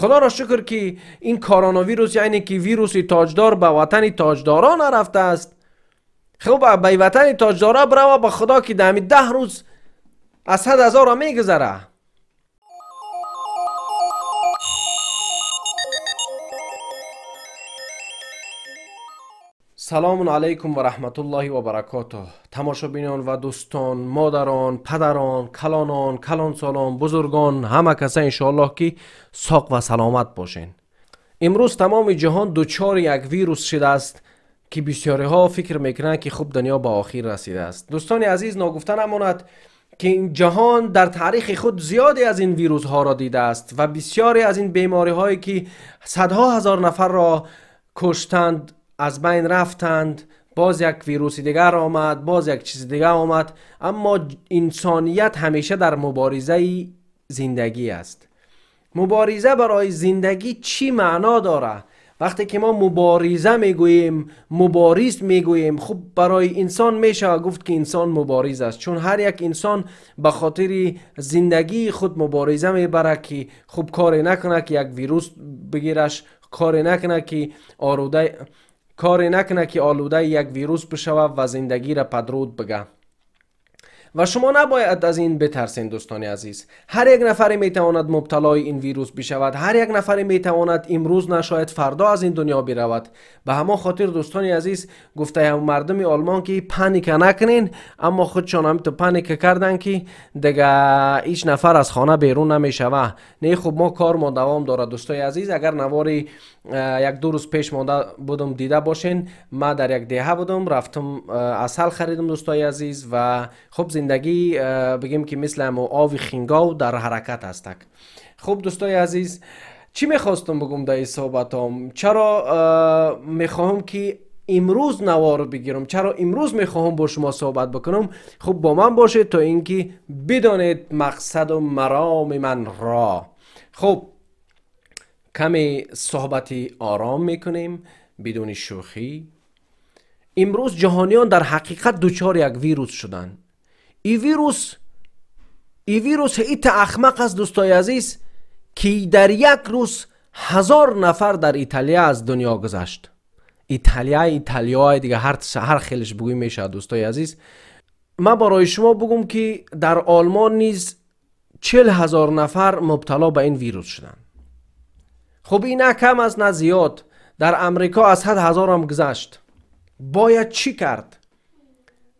خدا را شکر که این کoronavirus یعنی که ویروس تاجدار به وطن تاجداران نرفته است. خب به وطن تاجدارا برو با خدا که در 10 روز از 100,000 را میگذره. سلام علیکم و رحمت الله و برکاته. تماشابینان و دوستان، مادران، پدران، کلانان، کلانسالان، بزرگان، همه کسا انشاءالله که ساق و سلامت باشین. امروز تمام جهان دچار یک ویروس شده است که بسیاری ها فکر میکنند که خوب دنیا به آخر رسیده است. دوستان عزیز، ناگفته نماند که این جهان در تاریخ خود زیادی از این ویروس ها را دیده است و بسیاری از این بیماری هایی که صدها هزار نفر را کشتند، از بین رفتند، باز یک ویروس دیگر آمد، باز یک چیز دیگر آمد، اما انسانیت همیشه در مبارزه زندگی است. مبارزه برای زندگی چی معنا داره؟ وقتی که ما مبارزه میگوییم، مبارز میگوییم، خب برای انسان میشه گفت که انسان مبارز است، چون هر یک انسان به خاطر زندگی خود مبارزه میبره که خب کاری نکنه که یک ویروس بگیرش، کاری نکنه که آلوده یک ویروس بشود و زندگی را پدرود بگه. و شما نباید از این بترسین دوستان عزیز. هر یک نفری میتواند مبتلای این ویروس بشود، هر یک نفری میتواند امروز نشاید فردا از این دنیا برود. به همان خاطر دوستان عزیز، گفته هم مردم آلمان که panic نکنین، اما خودشان هم تو panic کردن که دیگه هیچ نفر از خانه بیرون نمیشوه. نه خب ما کار ما دوام داره دوستای عزیز. اگر نواری یک دو روز پیش مانده بودم دیده باشین، ما در یک دهه بودم، رفتم عسل خریدم دوستای عزیز و خب زندگی بگیم که مثل آب خنگاو در حرکت هستک. خب دوستای عزیز، چی میخواستم بگم در این صحبتام؟ چرا میخواهم که امروز نوار بگیرم؟ چرا امروز میخواهم با شما صحبت بکنم؟ خب با من باشید تا اینکه بدانید مقصد و مرام من را. خب کمی صحبتی آرام میکنیم بدون شوخی. امروز جهانیان در حقیقت دچار یک ویروس شدند. ای ویروس ایت احمق است دوستای عزیز که در یک روز 1000 نفر در ایتالیا از دنیا گذشت. ایتالیا دیگه هر خیلش بگوی میشه دوستای عزیز. من برای شما بگم که در آلمان نیز 40,000 نفر مبتلا به این ویروس شدن. خب این نه کم است نه زیاد. در امریکا از 100,000 هم گذشت. باید چی کرد؟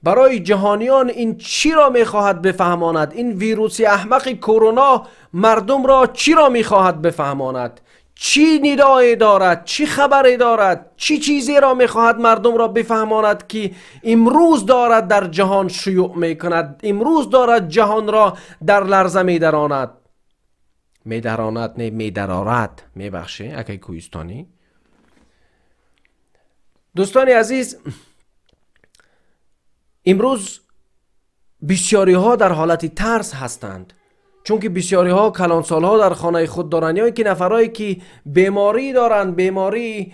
برای جهانیان این چی را میخواهد بفهماند؟ این ویروس احمق کرونا مردم را چی را میخواهد بفهماند؟ چی ندایی دارد؟ چی خبری دارد؟ چی چیزی را میخواهد مردم را بفهماند که امروز دارد در جهان شیوع میکند، امروز دارد جهان را در لرزه میدراند؟ میدراند نه میدرارد، میبخشی اکی کوهستانی. دوستان عزیز، امروز بسیاری ها در حالت ترس هستند، چون که بسیاری ها کلانسال ها در خانه خود دارند، یا اینکه نفرایی که بیماری دارند، بیماری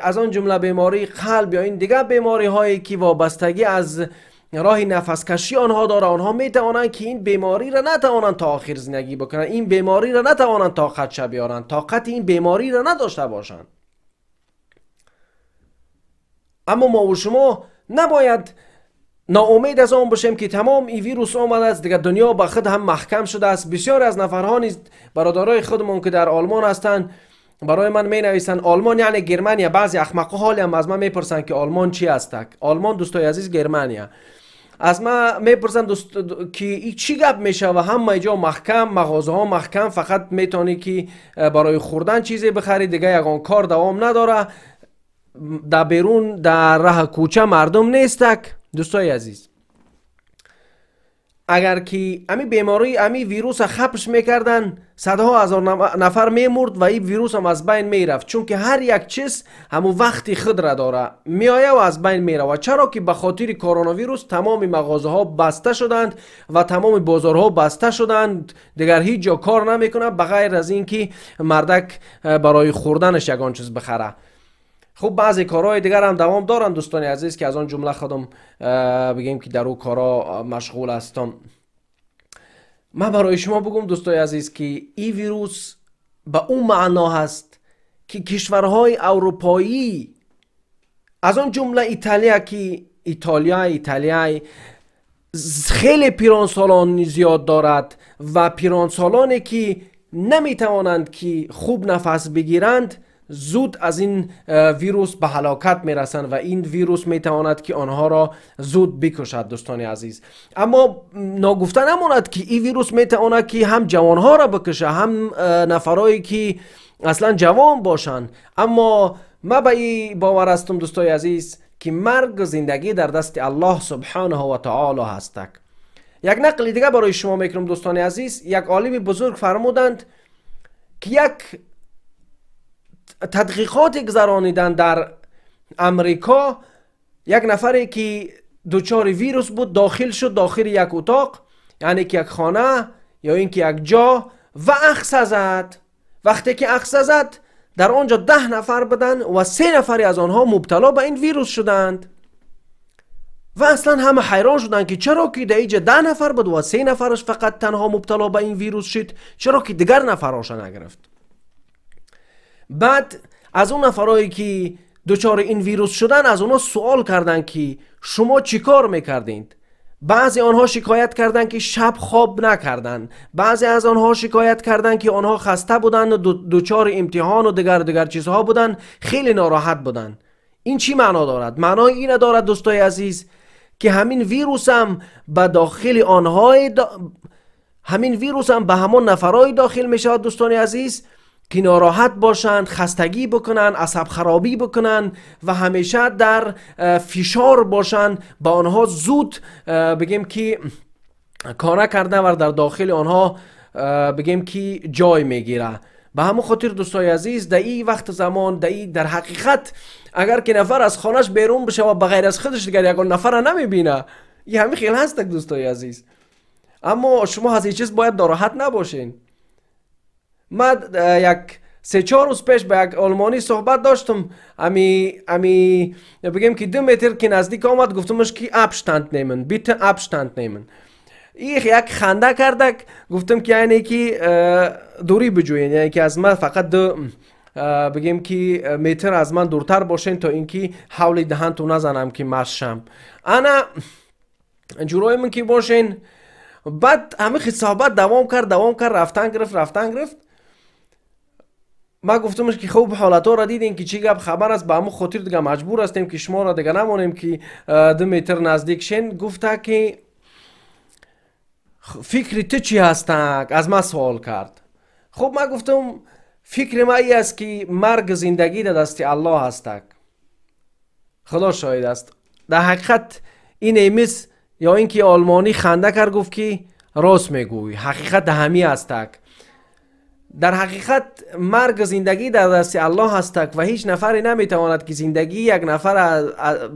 از آن جمله بیماری قلب یا این دیگر بیماری هایی که وابستگی از راه نفس کشی آنها داره، آنها می توانند که این بیماری را نتوانند تا آخر زندگی بکنند، این بیماری را نتوانند طاقت شه بیارند، طاقت این بیماری را نداشته باشند. اما ما و شما نباید ناامید از آن باشیم که تمام این ویروس آمده است، دیگه دنیا به خود هم محکم شده است. بسیار از نفرها نیز برادرای خودمون که در آلمان هستند برای من می نویسند آلمان یعنی گرمانیا. بعضی احمق حالی هم از من میپرسند که آلمان چی است. آلمان دوستای عزیز گرمانیا. از من میپرسند دوست که این چی گپ میشه و همه جا محکم، مغازه ها محکم، فقط میتونی که برای خوردن چیزی بخری، دیگه یگان کار دوام نداره، در بیرون در راه کوچه مردم نیستک. دوستای عزیز، اگر که امی بیماری امی ویروس خپش میکردن، صدها هزار نفر میمرد و این ویروس هم از بین میرفت، چون که هر یک چیز همون وقتی خود را داره میایه و از بین میره. و چرا که به خاطر کرونا ویروس تمام مغازه ها بسته شدند و تمام بازارها بسته شدند، دیگر هیچ جا کار نمیکنه بغیر از اینکه مردک برای خوردنش یگان چیز بخره. خب بعضی کارهای دیگر هم دوام دارن دوستان عزیز که از آن جمله خودم بگیم که در او کارا مشغول هستم. من برای شما بگم دوستای عزیز که این ویروس به اون معنا هست که کشورهای اروپایی از آن جمله ایتالیا که ایتالیا خیلی پیرانسالان زیاد دارد و پیرانسالانی که نمیتوانند که خوب نفس بگیرند زود از این ویروس به هلاکت میرسند و این ویروس میتواند که آنها را زود بکشد دوستان عزیز. اما ناگفته نماند که این ویروس میتواند که هم جوانها را بکشه هم نفرایی که اصلا جوان باشند. اما ما به این باور هستم دوستای عزیز که مرگ و زندگی در دست الله سبحانه و تعالی هستک. یک نقل دیگه برای شما میکنم دوستان عزیز. یک عالم بزرگ فرمودند که یک تحقیقات گذرانیدن در امریکا، یک نفری که دچار ویروس بود داخل شد داخل یک اتاق، یعنی که یک خانه یا اینکه یک جا، و اخسه زد. وقتی که اخسه زد در آنجا 10 نفر بودن و 3 نفری از آنها مبتلا به این ویروس شدند و اصلا همه حیران شدند که چرا که در اینجا 10 نفر بود و 3 نفرش فقط تنها مبتلا به این ویروس شد، چرا که دیگر نفراشا نگرفت. بعد از اون نفرایی که دچار این ویروس شدن از اونها سوال کردن که شما چیکار میکردید؟ بعضی آنها شکایت کردند که شب خواب نکردند، بعضی از آنها شکایت کردند که آنها خسته بودند و دچار امتحان و دیگر چیزها بودند، خیلی ناراحت بودند. این چی معنا دارد؟ معنای این دارد دوستای عزیز که همین ویروس هم به داخل آنها همین ویروس هم به همان نفرای داخل می شود دوستان عزیز که ناراحت باشند، خستگی بکنن، عصب خرابی بکنن و همیشه در فشار باشند. با آنها زود بگیم که کانه کرده و در داخل آنها بگیم که جای میگیره. به همون خاطر دوستای عزیز در این وقت زمان در این در حقیقت اگر که نفر از خانهش بیرون بشه و بغیر از خودش دیگر یگان نفر نمیبینه، این همین خیلی هست دوستای عزیز. اما شما از این چیز باید ناراحت نباشین. من یک 3-4 روز پیش با یک آلمانی صحبت داشتم، امی بگیم که 2 متر که نزدیک آمد گفتمش که Abstand nehmen، bitte Abstand nehmen. این یک خنده کردک، گفتم که یعنی که دوری بجوین، یعنی که از من فقط 2 بگیم که متر از من دورتر باشین تا اینکه حول دهنتو نزنم که مشم. انا جورای من که باشین. بعد همه صحبت دوام کرد رفتن گرفت. ما گفتمش که خوب حالت ها را دیدین که چی گپ خبر است، به همون خاطر دیگه مجبور هستیم که شما را دیگه نمانیم که 2 متر نزدیک شین. گفته که فکر تو چی هستک؟ از من سوال کرد. خب من گفتم فکر من ای است که مرگ زندگی در دست الله هستک، خدا شاهد است. در حقیقت این ایمیس یا اینکه آلمانی خنده کرد گفت که راست میگوی، حقیقت همی هستک. در حقیقت مرگ زندگی در دست الله هستک و هیچ نفری نمیتواند که زندگی یک نفر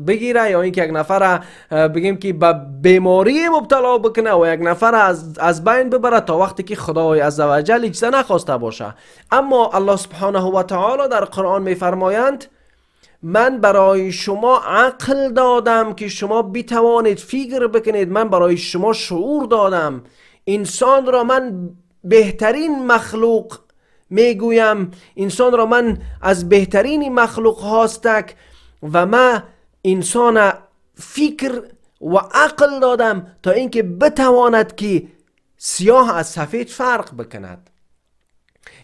بگیره یا اینکه یک نفر بگیم که به بیماری مبتلا بکنه و یک نفر از بین ببره تا وقتی که خدای عزوجل اجازه نخواسته باشه. اما الله سبحانه و تعالی در قرآن میفرمایند من برای شما عقل دادم که شما بتوانید فکر بکنید، من برای شما شعور دادم، انسان را من بهترین مخلوق میگویم، انسان را من از بهترین مخلوق هاستک و من انسان فکر و عقل دادم تا اینکه بتواند که سیاه از سفید فرق بکند.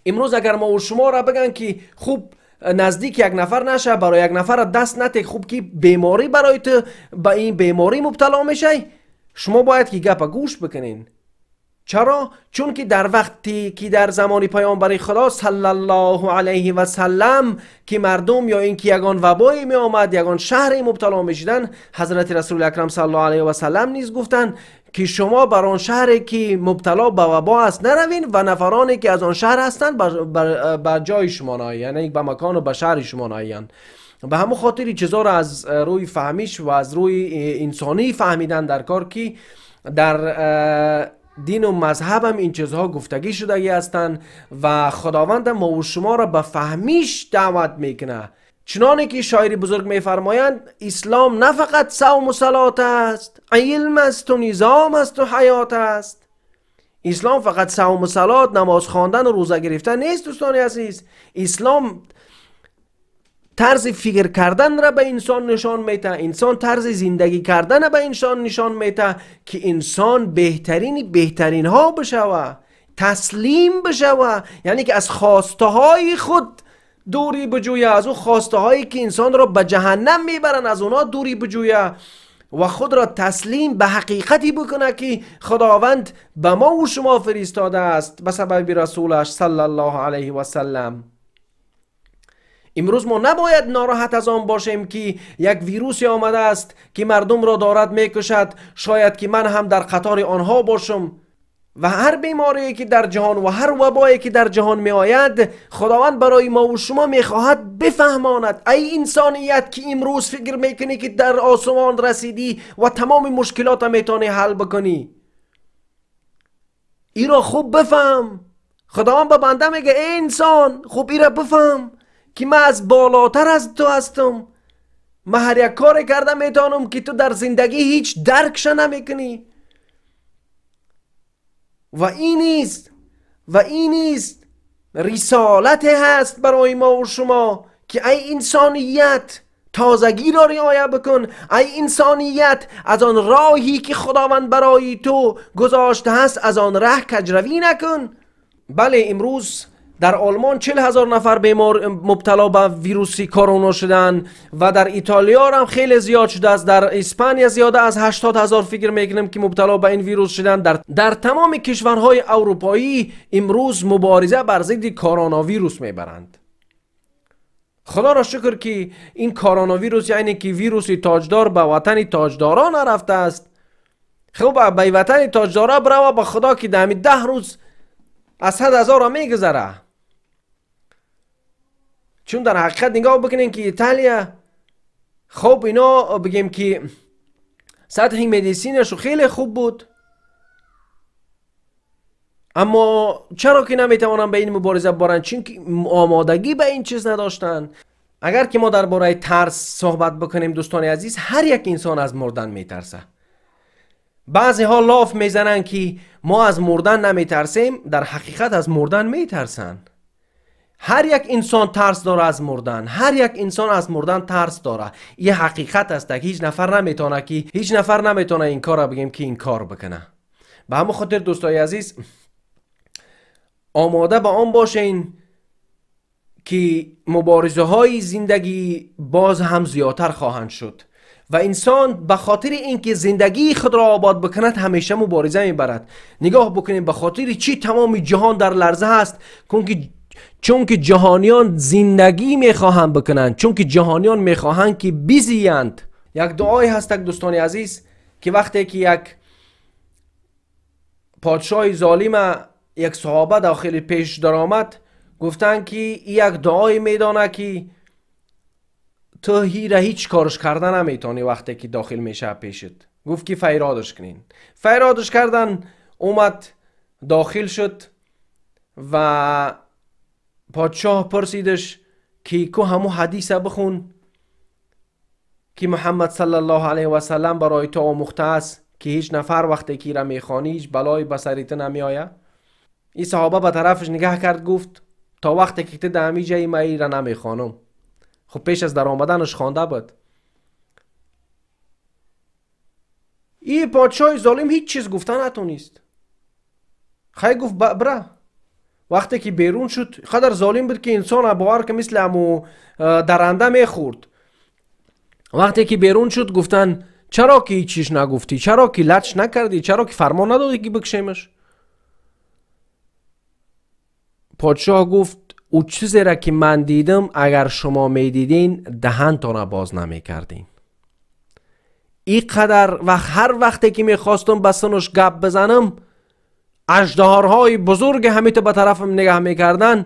امروز اگر ما و شما را بگن که خوب نزدیک یک نفر نشه، برای یک نفر دست نته، خوب که بیماری برای تو با این بیماری مبتلا میشه، شما باید که گپ گوش بکنین. چرا؟ چون که در وقتی که در زمان پیامبر خدا صلی الله علیه و سلم که مردم یا اینکه یگان وبایی می آمد، یگان شهری مبتلا می شدن، حضرت رسول اکرم صلی الله علیه و سلم نیز گفتند که شما بر آن شهری که مبتلا به وبا است نروین و نفرانی که از آن شهر هستند بر جای شما نایند، یعنی به مکان و به شهر شما نایند. به همون خاطر چیزا را از روی فهمیش و از روی انسانی فهمیدن در کار که در دین و مذهب هم این چیزها گفتگی شدگی هستند و خداوند ما و شما را به فهمیش دعوت میکنه. چنانه که شاعر بزرگ میفرمایند اسلام نه فقط صوم و صلات است، علم است و نظام است و حیات است. اسلام فقط صوم و صلات، نماز خواندن و روزه گرفتن نیست دوستان عزیز. اسلام طرز فکر کردن را به انسان نشان میده، انسان طرز زندگی کردن را به انسان نشان میده که انسان بهترین ها بشوه، تسلیم بشوه، یعنی که از خواسته های خود دوری بجویه، از اون خواسته هایی که انسان را به جهنم میبرن از اونها دوری بجویه و خود را تسلیم به حقیقتی بکنه که خداوند به ما و شما فرستاده است به سبب رسولش صلی الله علیه و سلم. امروز ما نباید ناراحت از آن باشیم که یک ویروسی آمده است که مردم را دارد میکشد، شاید که من هم در قطار آنها باشم. و هر بیماری که در جهان و هر وبایی که در جهان می آید، خداوند برای ما و شما می خواهد بفهماند ای انسانیت که امروز فکر میکنی که در آسمان رسیدی و تمام مشکلات میتونی حل بکنی، ای را خوب بفهم. خداوند به بنده میگه ای انسان، خوب ای را بفهم که من از بالاتر از تو هستم، من هر یک کار کرده میتونم که تو در زندگی هیچ درکش نمیکنی. و این نیست رسالت هست برای ما و شما که ای انسانیت تازگی را رعایت بکن، ای انسانیت از آن راهی که خداوند برای تو گذاشته هست از آن ره کجروی نکن. بله، امروز در آلمان 40,000 نفر بیمار مبتلا به ویروس کرونا شدن و در ایتالیا هم خیلی زیاد شده است، در اسپانیا زیاده از 80,000 فکر میکنم که مبتلا به این ویروس شدن. در تمام کشورهای اروپایی امروز مبارزه بر ضد کرونا ویروس میبرند. خدا را شکر که این کرونا ویروس، یعنی که ویروس تاجدار، به وطن تاجداران نرفته است. خب به وطن تاجدارا برو، به خدا که در 10 روز از 100,000 را میگذره. چون در حقیقت نگاه بکنین که ایتالیا، خب اینا بگیم که سطح مدیسینش خیلی خوب بود، اما چرا که نمیتوانن به این مبارزه بارن؟ چون که آمادگی به این چیز نداشتن. اگر که ما درباره ترس صحبت بکنیم دوستان عزیز، هر یک انسان از مردن میترسه. بعضی ها لاف میزنن که ما از مردن نمیترسیم، در حقیقت از مردن میترسن. هر یک انسان ترس داره از مردن، هر یک انسان از مردن ترس داره. یه حقیقت است که هیچ نفر نمیتونه این کار بگیم که این کار بکنه. به همون خاطر دوستای عزیز، آماده به آن باشین که مبارزه های زندگی باز هم زیادتر خواهند شد و انسان به خاطر اینکه زندگی خود را آباد بکند همیشه مبارزه میبرد. نگاه بکنیم به خاطر چی تمام جهان در لرزه هست؟ چون که جهانیان زندگی میخواهند بکنند، چون که جهانیان میخواهند که بزیند. یک دعای هست دوستان عزیز که وقتی که یک پادشاه ظالم یک صحابه داخل پیش درآمد، گفتن که یک دعای میدانه که تو هیره هیچ کارش کرده نمیتونی وقتی که داخل میشه پیشت. گفت که فیرادش کنین. فیرادش کردن، اومد داخل شد و پادشاه پرسیدش که کو همو حدیث بخون که محمد صلی الله علیه و سلم برای تو آموخته است که هیچ نفر وقتی که را میخوانی هیچ بلای به سر تو نمیآید. این صحابه به طرفش نگاه کرد، گفت تا وقتی که تو در همی جای ما ای را نمیخوانم. خب پیش از در آمدنش خوانده بود. این پادشاه ظالم هیچ چیز گفته نتونست. خیلی گفت بره. وقتی که بیرون شد قدر ظالم بود که انسان باور که مثل امو درنده میخورد. وقتی که بیرون شد گفتن چرا که هیچ چیز نگفتی، چرا که لچ نکردی، چرا که فرمان ندادی که بکشیمش؟ پادشاه گفت او چیزی را که من دیدم اگر شما میدیدین دهنتان باز نمیکردین. این قدر و هر وقتی که میخواستم به سنش گپ بزنم اژدهارهای بزرگ همیته به طرفم نگاه میکردن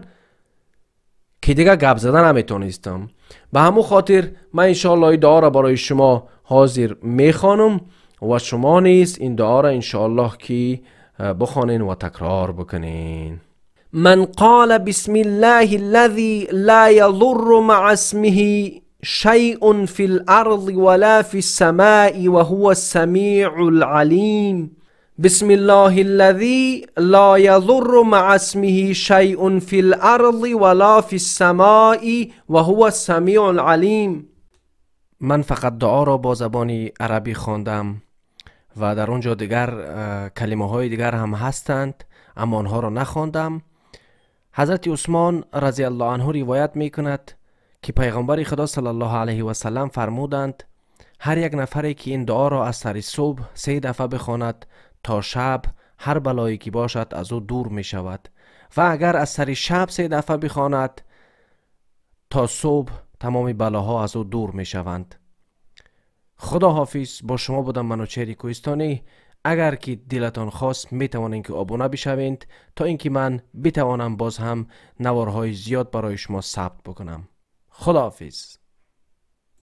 که دیگه گپ زدن نمیتونستم. به همون خاطر من انشالله این دعا را برای شما حاضر میخوانم و شما نیز این دعا را انشالله که بخوانین و تکرار بکنین. من قال بسم الله الذي لا يضر مع اسمه شيء في الأرض ولا في السماء وهو السميع العليم. بسم الله الذي لا يضر مع اسمه شيء في الارض ولا في السماء وهو السميع العليم. من فقط دعا را با زبان عربی خواندم و در اونجا دیگر کلمه های دیگر هم هستند، اما آنها را نخواندم. حضرت عثمان رضی الله عنه روایت می کند که پیغمبر خدا صلی الله علیه و سلم فرمودند: هر یک نفری که این دعا را از سر صبح 3 دفعه بخواند تا شب، هر بلایی که باشد از او دور می شود، و اگر از سر شب 3 دفعه بخواند تا صبح، تمام بلاها از او دور می شوند. خدا حافظ. با شما بودم منوچهر کوهستانی. اگر که دلتان خواست می توانید که آبونه بشوید تا اینکه من بتوانم باز هم نوارهای زیاد برای شما ثبت بکنم. خدا حافظ.